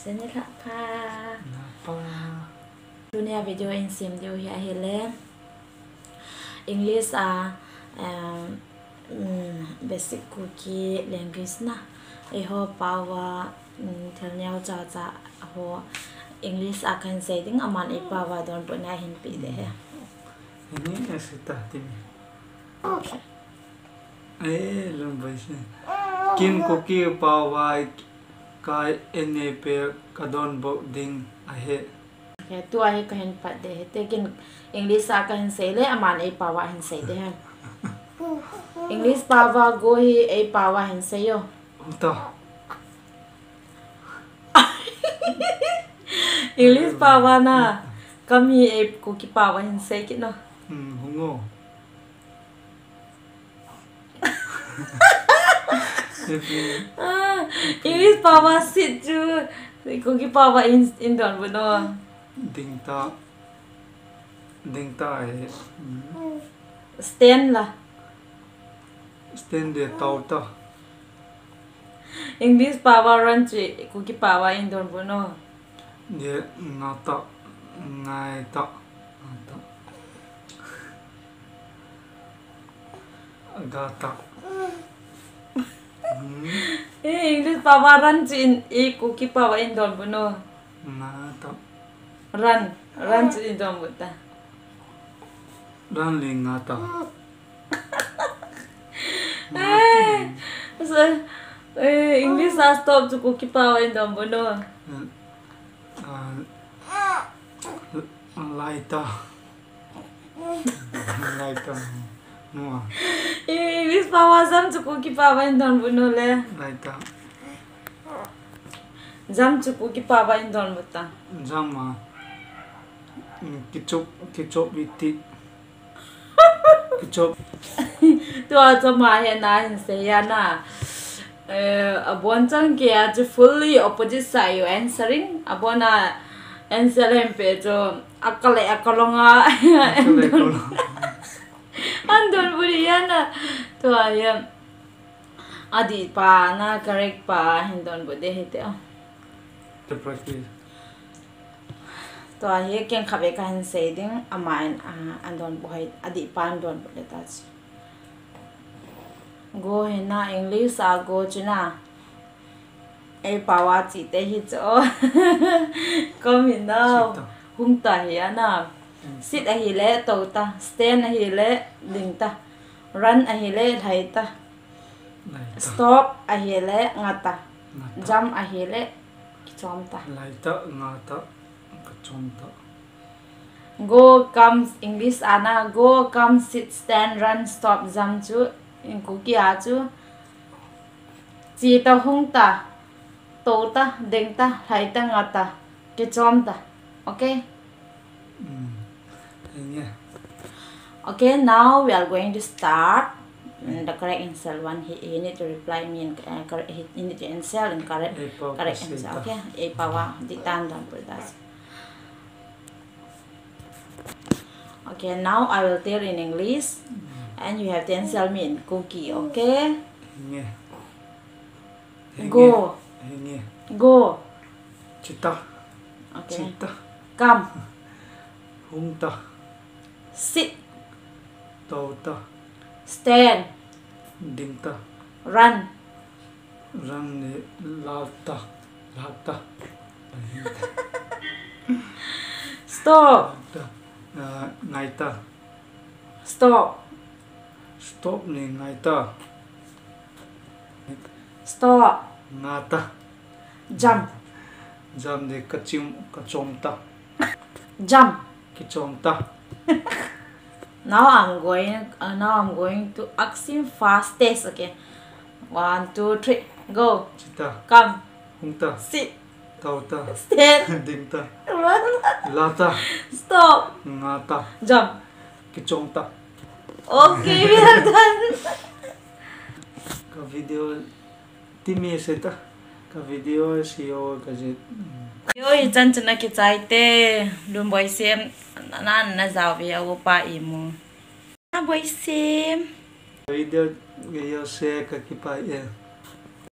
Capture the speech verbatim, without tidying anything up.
Tuni lhah pha. Tunia video in sem diu hi ahile English a, um, um, basic Kuki language na. Eiho pao a, um, thil neo cha cha ho English a kahin sei ding, aman eipao a donbutna ahin pe ding ahi. Hini asita timi. Eh, lungbai se. Kin Kuki pao a ka ene pe ka donbut ding ahi. Okay, tua hi kahin pat ding ahi. Te kin English a kahin sei le, aman eipao a ahin sei ding ahi. English pao a go hi eipao a ahin sei o. Hung ta. English pao a na, kam hi ei Kuki pao a ahin sei kit no. Hmm, hung o. Ah, English pao a sit chu Kuki pao a in, in donbut no. Ding ta. Ding ta e. Hmm. Stand la. Stand de tao ta. English pao a run chu Kuki pao a in donbut no. De nga ta, ngai ta, nga ta. Ga ta. Hmm. Eh, English pao a run chu in, i Kuki pao a in donbut no. Nga ta. Run, run chu in donbut ta. Run le nga ta. Eh, so, eh, English a stop chu Kuki pao a in donbut no. Ah, lai ta. Lai ta. No a. Eh, English pao a jump chu Kuki pao a in donbut no le. Lai ta. Jump chu Kuki pao a in donbut ta. Jump a. Mm, kichop, kichop iti. Kichop. Tua chu ama hi ana hin sei a na. Eh, abon chang kei a chu fully opposite side you answering. Abon a answer hin pe chu akale akalong a. Akale akalong. An donbut ding ahi na. Tua hi. Adih pa na correct pa hin donbut ding ahi te. To practice. Tua hi ken khatvei kahin sei ding, aman, ah, an donbut hoi, adih pa an donbut le ta chu. Go hi na, English a go chu na. Eipao a chi te hi chu. Kom hi na. Sit ta. Hung ta hi a na. Hmm. Sit ahile to ta. Stand ahile ding ta. Run ahile lhai ta. Lai ta. Stop ahile nga ta. Nga ta. Jump ahile kichom ta. Lai ta, nga ta, kichom ta. Go, come, English a na, go, come, sit, stand, run, stop, jump chu, in Kuki a chu, chi ta, hung ta, to ta, ding ta, lhai ta, nga ta, kichom ta. Okay? Mm. Henge. Okay, now we are going to start. Mm, the correct answer one, he, he need to reply me and, uh, correct, he need to answer and correct, eipao correct answer. Okay, eipao a, dih tan donbut ta. Okay, now I will tell in English, mm, and you have to answer me in Kuki, okay? Henge. Go. Henge. Go. Chi ta. Okay. Chi ta. Come. Hung ta. Sit. To ta. Stand. Ding ta. Run. Run le la ta. La ta. Stop. La ta. Ah, ngai ta. Stop. Stop le ngai ta. Stop. Nga ta. Jump. Jump le kachim, kachom ta. Jump. Kichom ta. Now I'm going, uh, now I'm going to ask him fast test, okay? One, two, three, go. Chi ta. Come. Hung ta. Sit. To ta. Stand. Ding ta. Run. La ta. Stop. Nga ta. Jump. Kichom ta. Okay, we are done. Ka video timi sei ta. Ka video sei o ka jih. Video hi chan chun akichai te. Lungboi sem. Nan na jao ve a upa imu. Lungboi sem. Video, video sei ka kipah e.